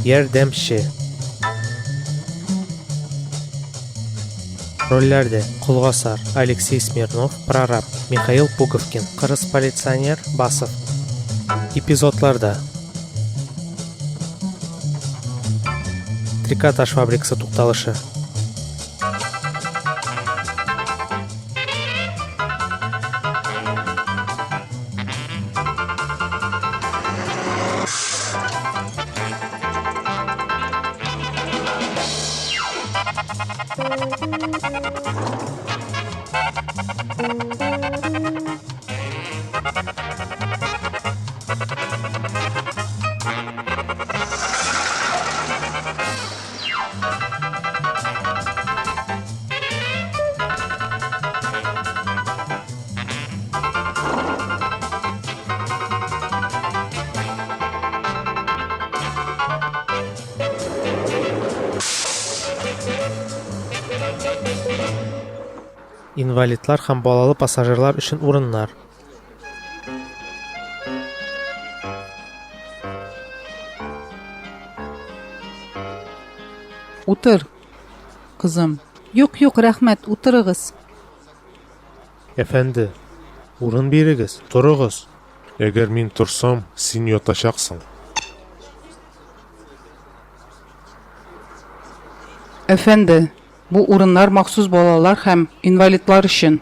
Ярдәмче. Рольләрдә Колгасар, Алексей Смирнов, прораб, Михаил Пуговкин, кырыс полиционер Басов. Эпизодларда Трикотаж фабрикасы тукталышы. Инвалидлар һәм балалы пассажирлар өчен урыннар. Утыр, кызым. Юк, юк, рәхмәт, утырыгыз. Әфәнде, урын бирегез, торыгыз. Әгәр мин торсам, син ятачаксың. Әфәнде, бу урыннар махсус балалар һәм инвалидлар өчен.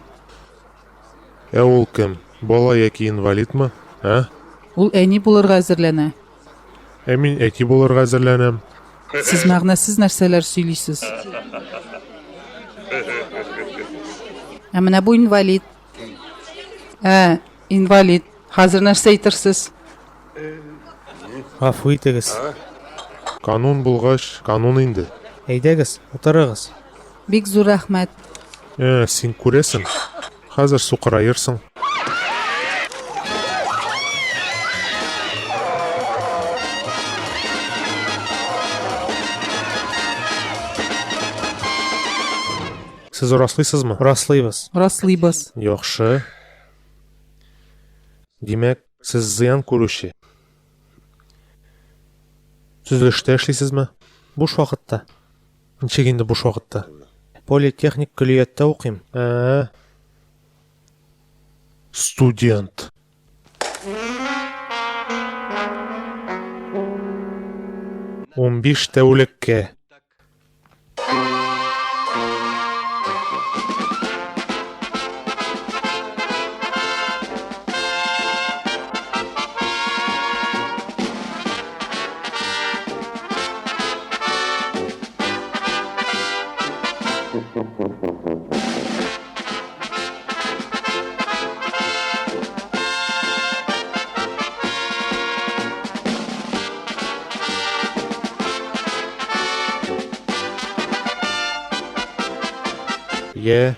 Ә ул кем? Бала яки инвалидмы? Ә? Ул әни булырга әзерләнә. Ә мин әти булырга әзерләнәм. Сез мәгънәсез нәрсәләр сөйлисез. Ә менә бу инвалид. Ә, инвалид. Хәзер нәрсә әйтерсез? Гафу итегез. Канун булгач, канун инде. Әйдәгез, утырыгыз. Бик зур рәхмәт. Ә, син күрәсең. Хәзер сукыраерсың. Сез раслыйсызмы? Раслыйбыз. Раслыйбыз. Яхшы. Димәк, сез зыян күрүче. Төзелештә эшлисезме? Буш вакытта. Ничек инде буш вакытта? Политехник көллияттә укыйм. Ә. Студент. 15 тәүлеккә. Йә,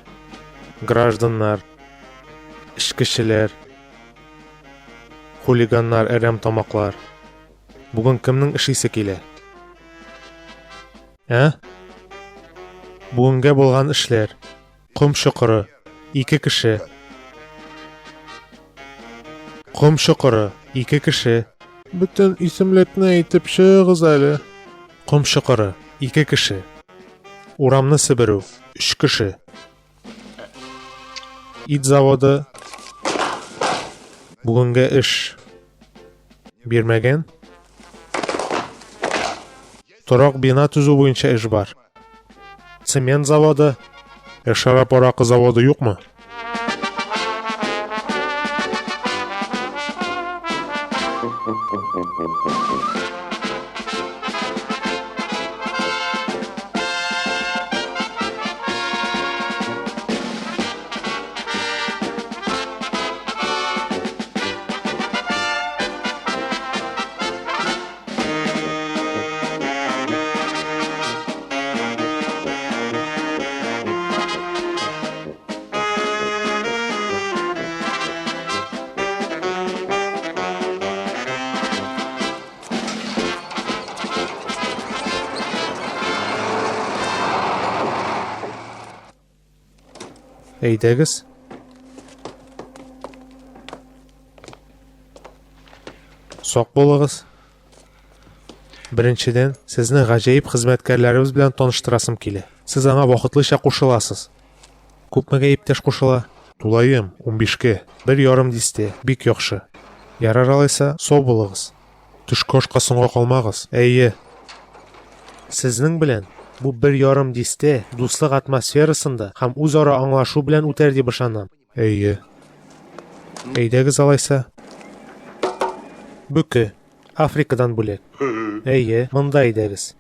гражданнар, эчкечеләр, хулиганнар, әрәм тамаклар. Бүген кемнең эшлисе килә? Ә? Бүгенгә булган эшләр. Ком чокыры, ике кеше. Ком чокыры, ике кеше. Бөтен исемлекне әйтеп чыгыгыз әле. Ком чокыры, ике кеше. Урамны себерү, өч кеше. Ит заводы бүгенге эш бирмәгән. Торак бина төзү буенча эш бар. Цемент заводы, ә шәраб аракы заводы юкмы? Әйдәгез. Сак булыгыз. Беренчедән, сезне гаҗәеп хезмәткәрләребез белән таныштырасым килә. Сез аңа вакытлыча кушыласыз. Күпмегә иптәш кушыла? Тулаем, унбишкә. Бер ярым дистә. Бик яхшы. Ярар алайса, сау булыгыз. Төшке ашка соңга калмагыз. Әйе. Сезнең белән бу бер ярым дистә дуслык атмосферасында һәм үзара аңлашу белән үтәр дип ышанам. Әйе. Әйдәгез алайса. Бөке. Африкадан бүләк. Әйе, монда әйдәгез.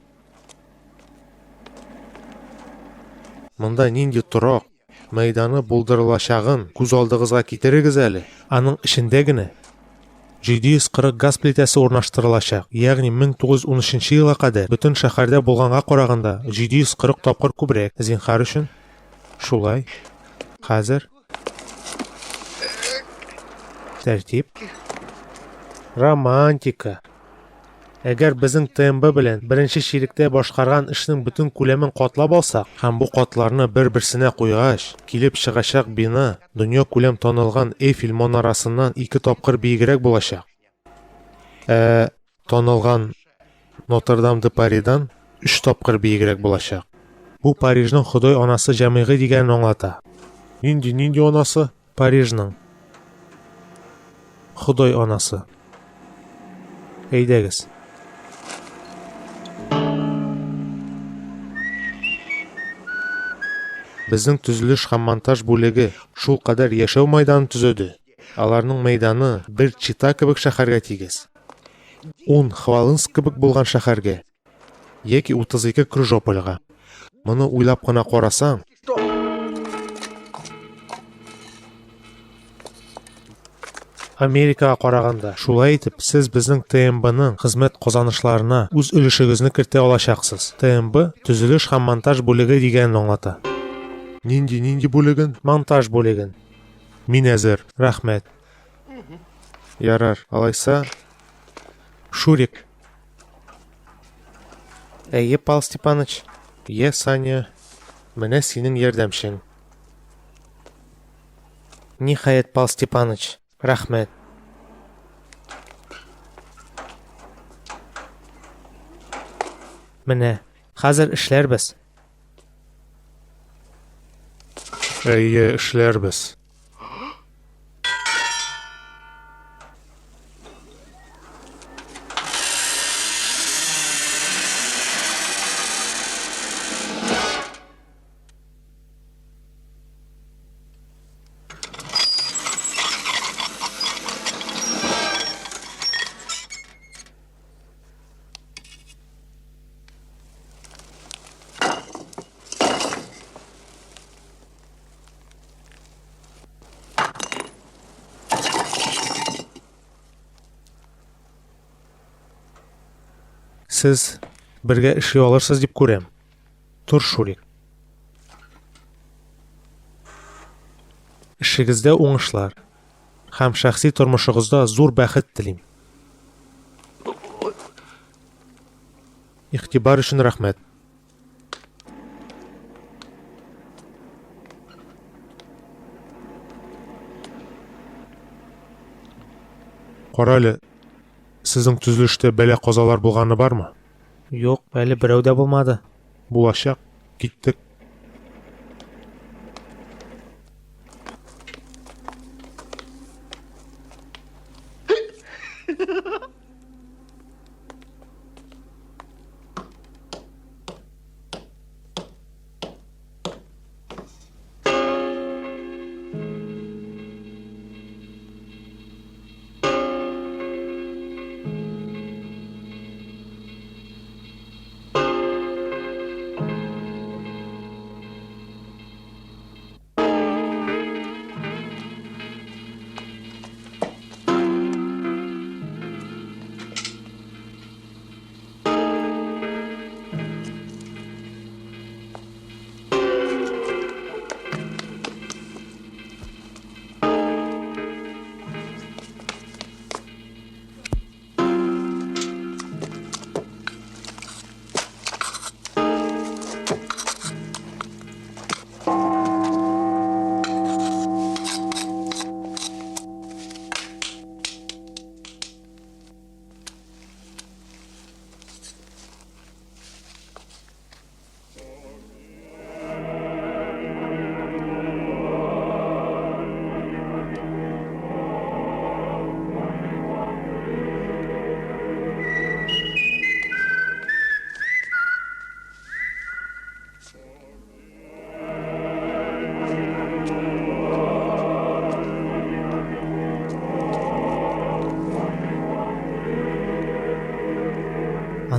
Монда нинди торак мәйданы булдырылачагын күз алдыгызга китерегез әле. Аның эчендә генә 740 газ плитәсе урнаштырылачак, ягъни 1913 елга кадәр бөтен шәһәрдә булганга караганда 740 тапкыр күбрәк. Зинһар өчен. Шулай. Хәзер. Тәртип. Романтика. Әгәр безнең ТМБ белән беренче чиректә башкарган эшнең бөтен күләмен катлап алсак һәм бу катларны бер-берсенә куйгач, килеп чыгачак бина дөньякүләм танылган Эйфель манарасыннан ике тапкыр биегрәк булачак. Ә танылган Нотр-Дам-де-Паридан өч тапкыр биегрәк булачак. Бу Парижның Ходай анасы җәмигы дигәнен аңлата. Нинди, нинди анасы? Парижның Ходай анасы. Әйдәгез. Безнең төзелеш һәм монтаж бүлеге шулкадәр яшәү майданы төзеде. Аларның мәйданы бер Чита кебек шәһәргә тигез. Ун Хвалынск кебек булган шәһәргә яки 32 Крыжопольга. Моны уйлап кына карасаң, Америкага караганда, шулай итеп, сез безнең ТМБның хезмәт казанышларына үз өлешегезне кертә алачаксыз. ТМБ төзелеш һәм монтаж бүлеге дигәнен аңлата. Нинди, нинди бүлеген? Монтаж бүлеген. Мин әзер. Рәхмәт. Ярар, алайса. Шурик. Әйе, Пал Степаныч. Е, Саня, менә синең ярдәмчең. Ниһаять, Пал Степаныч, рәхмәт. Менә, хәзер эшләрбез. Әйе, эшләрбез. Сез бергә эшли алырсыз дип күрәм. Тор, Шурик. Эшегездә уңышлар һәм шәхси тормышыгызда зур бәхет телим. Игътибар өчен рәхмәт. Кара әле, сезнең төзелештә бәла-казалар булганы бармы? Юк, әле берәү дә булмады. Булачак. Киттек.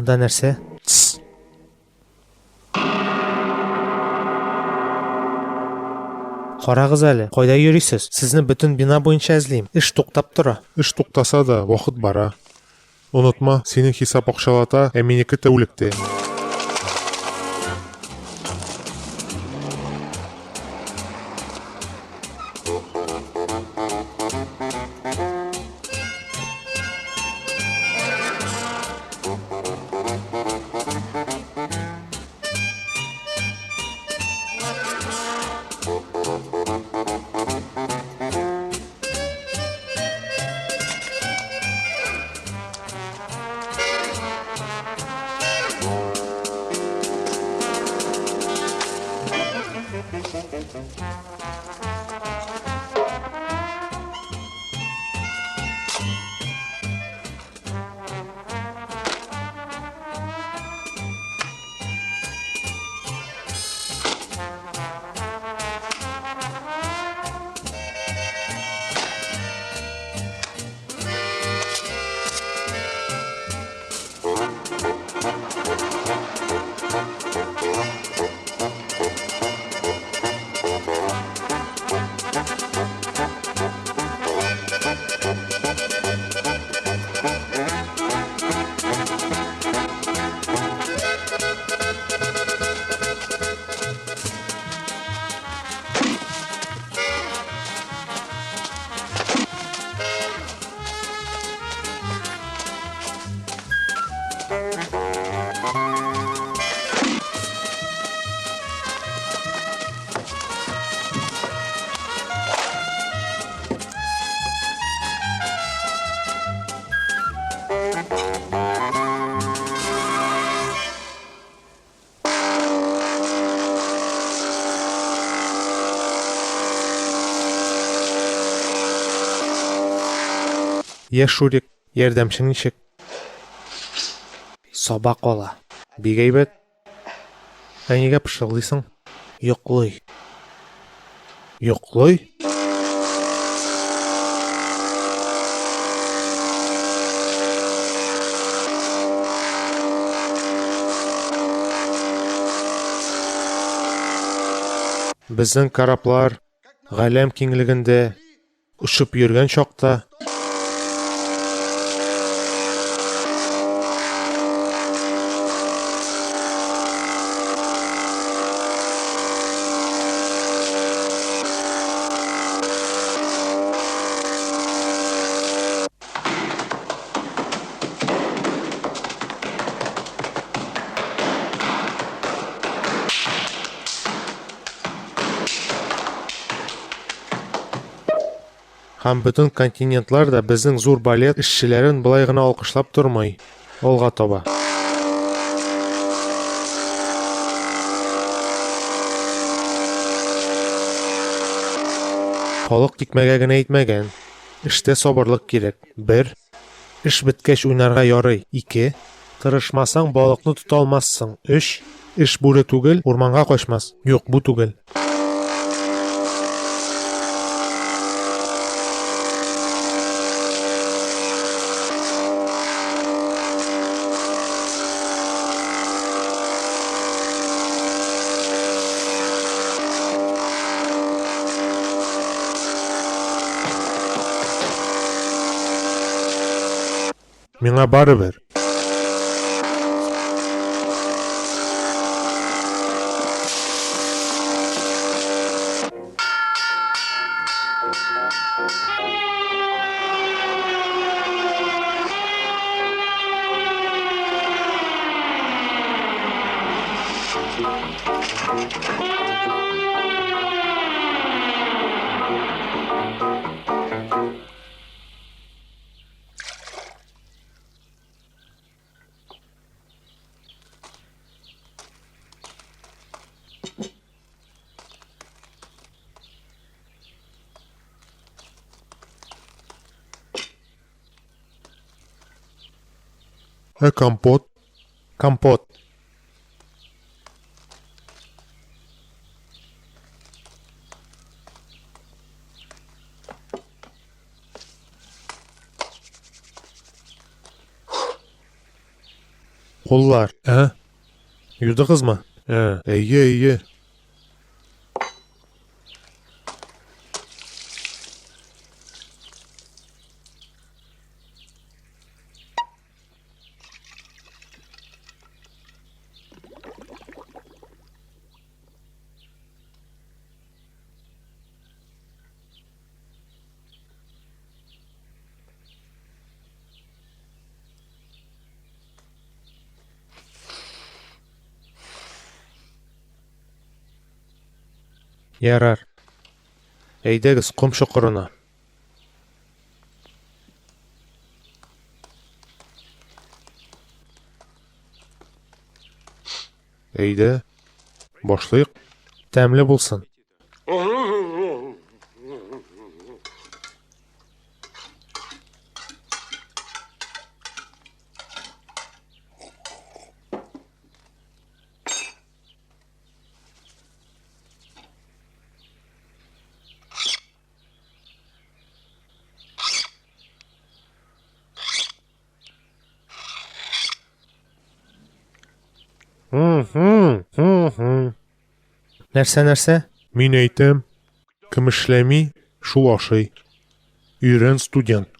Анда нәрсә? Тсс. Карагыз әле, кайда йөрисез? Сезне бөтен бина буенча эзлим. Эш туктап тора. Эш туктаса да, вакыт бара. Онытма, синең хисап акчалата, ә минеке тәүлектә. Йә, Шурик, ярдәмчең ничек? Сабак ала. Бик әйбәт. Ә нигә пышылдыйсың? Йоклый. Йоклый? Безнең кораблар галәм киңлегендә очып йөргән чакта Һәм бөтен континентлар да безнең зур балет эшчеләрен болай гына алкышлап тормый. Алга таба. Халык тикмәгә генә әйтмәгән. Эштә сабырлык кирәк. Бер. Эш беткәч уйнарга ярый. Ике. Тырышмасаң, балыкны тота алмассың. Өч. Эш бүре түгел, урманга качмас. Юк, бу түгел. Миңа барыбер. Ә компот? Компот. Куллар, ә? Юдыгызмы? Ә, әйе, әйе. Ярар. Әйдәгез ком чокырына. Әйдә, башлыйк. Тәмле булсын. Нәрсә, нәрсә? Мин әйтәм, кем эшләми, шул ашый. Өйрән, студент.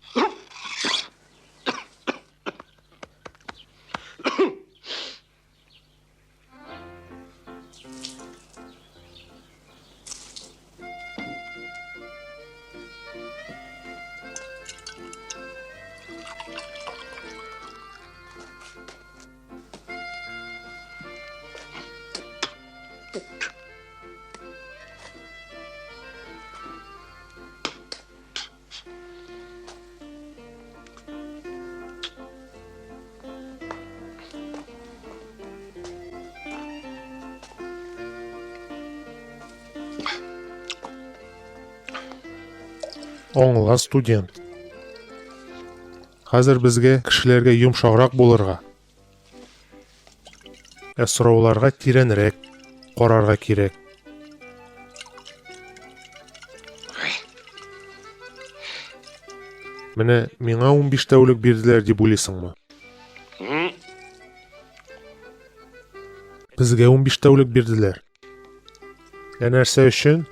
Аңла, студент. Хәзер безгә кешеләргә йомшаграк булырга, ә сорауларга тирәнрәк карарга кирәк. Менә миңа 15 тәүлек бирделәр дип уйлыйсыңмы? Безгә 15 тәүлек бирделәр. Ә нәрсә өчен?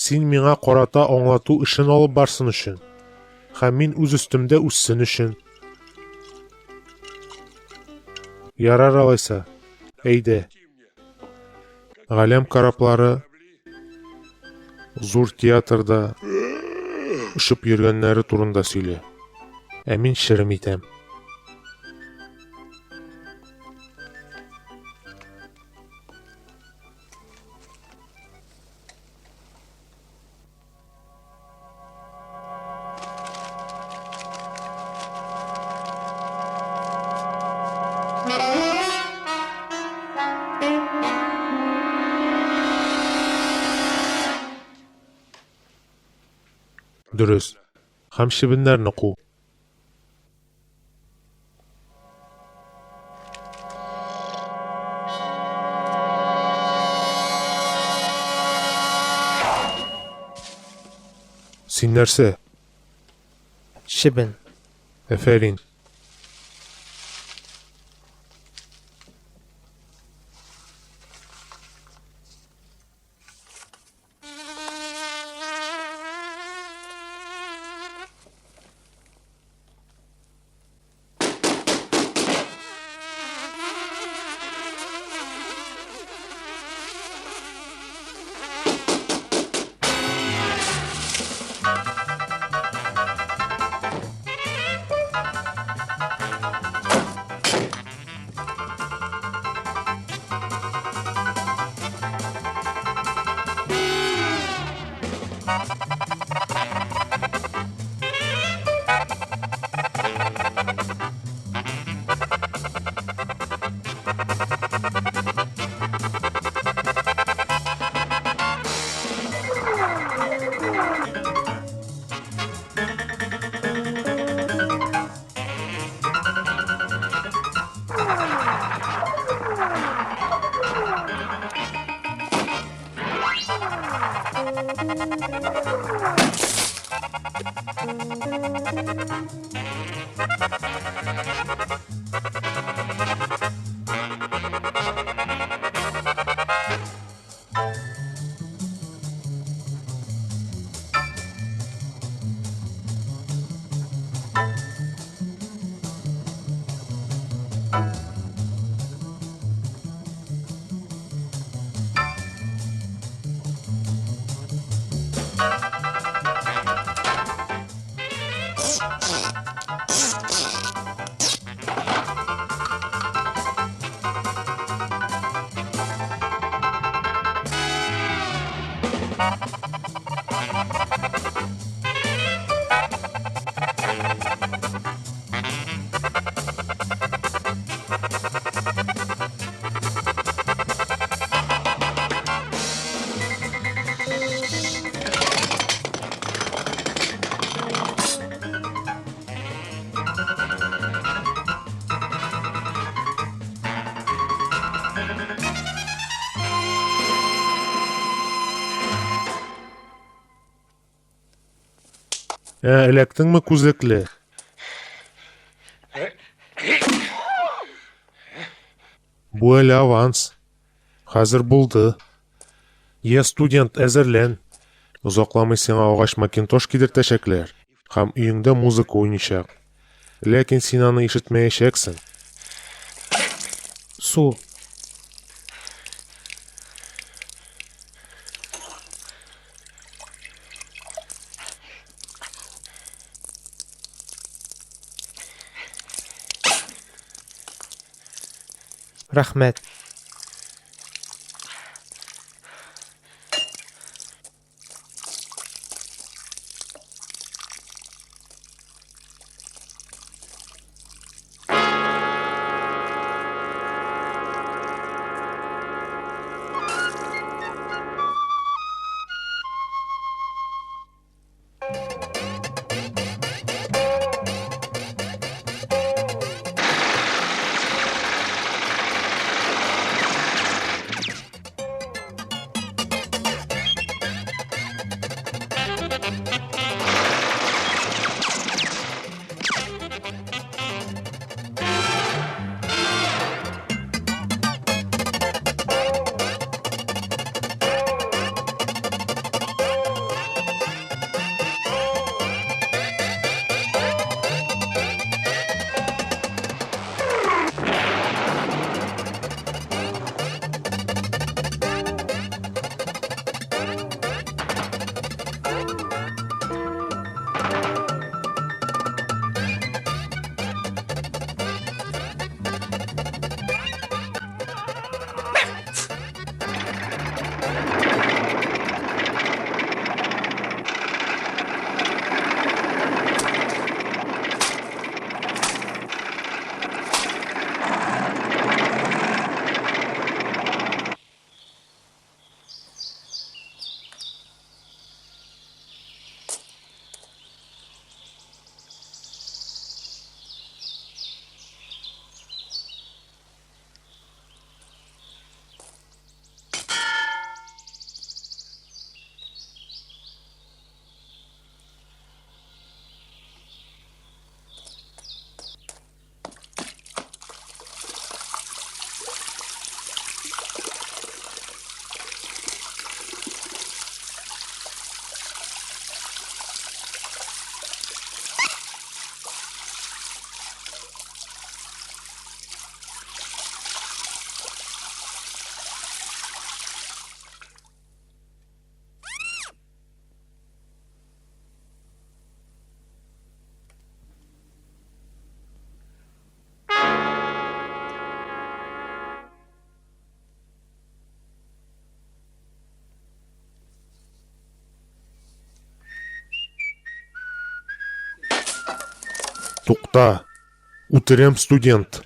Син миңа карата аңлату эшен алып барсын өчен. Һәм мин үз өстемдә үссен өчен. Ярар алайса. Әйдә. Галәм кораблары зур театрда очып йөргәннәре турында сөйлә. Ә мин черем итәм. Дөрес. Һәм чебеннәрне ку. Син нәрсә? Чебен. Әфәрин. Ә, эләктеңме күзлекле? Бу әле аванс. Хәзер булды. Йә, студент, әзерлән. Озакламый сиңа агач макинтош кидертәчәкләр һәм өеңдә музыка уйныйчак. Ләкин син аны ишетмәячәксең. Су. Рәхмәт. Тукта! Үтерәм, студент!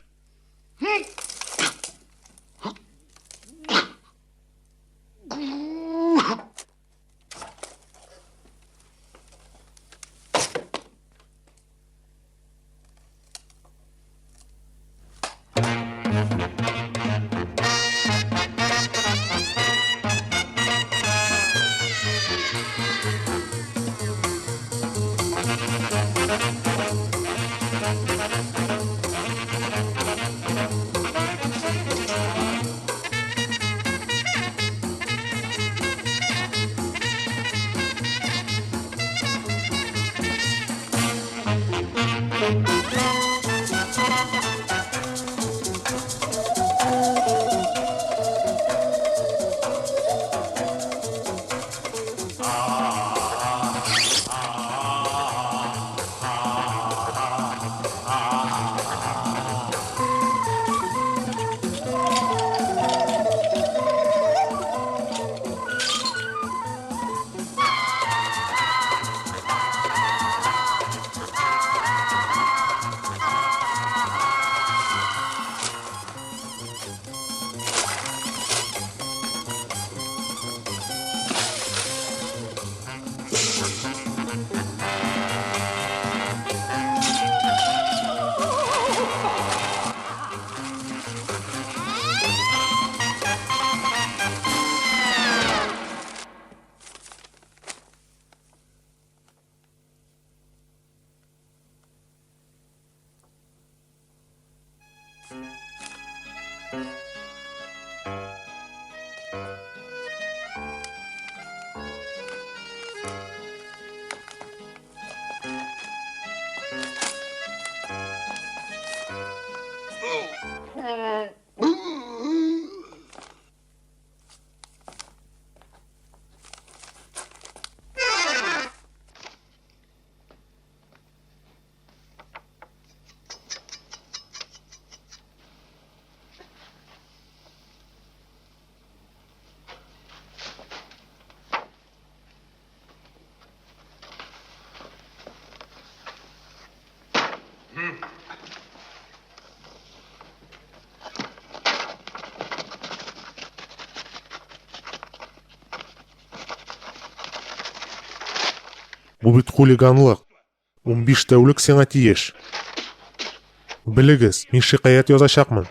Бу бит хулиганлык. 15 тәүлек сиңа тиеш. Белегез, мин шикаять язачакмын.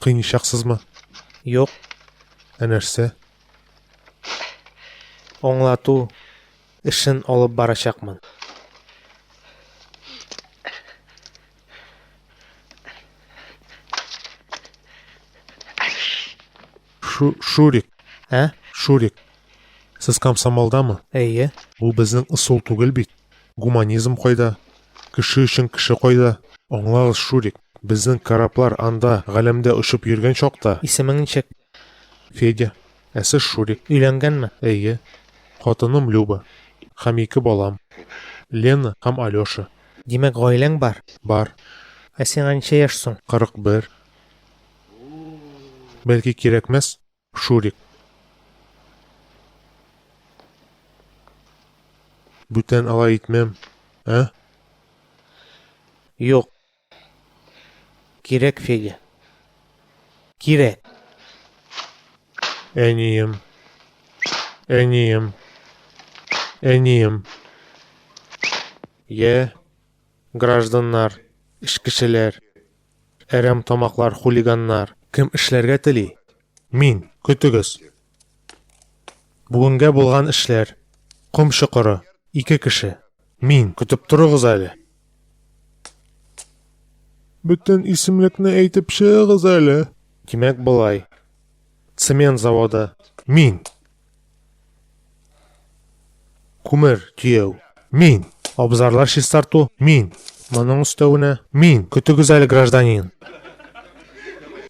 Кыйнычаксызмы? Юк. Ә нәрсә? Аңлату эшен алып барачакмын. Шу Шурик. Ә? Шурик. Сез комсомолдамы? Әйе. Бу безнең ысул түгел бит. Гуманизм кайда? Кеше өчен кеше кайда? Аңлагыз, Шурик, безнең кораблар анда, галәмдә очып йөргән чакта. Исемең ничек? Федя. Ә сез Шурик. Өйләнгәнме? Әйе. Хатыным Люба. Һәм ике балам. Лена һәм Алеша. Димәк, гаиләң бар? Бар. Ә сиңа ничә яшь соң? 41. Бәлки кирәкмәс, Шурик. Бүтән алай итмәм, ә? Юк. Кирәк, Федя. Кирәк. Әнием. Әнием. Әнием. Йә, гражданнар, эшкечеләр. Әрәм тамаклар, хулиганнар. Кем эшләргә тели? Мин. Көтегез. Бүгенгә булган эшләр. Ком чокыры. Ике кеше. Мин. Көтеп торыгыз әле. Бөтен исемлекне әйтеп чыгыгыз әле. Димәк, болай. Цемент заводы. Мин. Күмер төяү. Мин. Абзарлар чистарту. Мин. Моның өстәвенә мин. Көтегез әле, гражданин.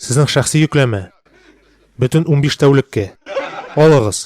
Сезнең шәхси йөкләмә. Бөтен 15 тәүлеккә. Алыгыз.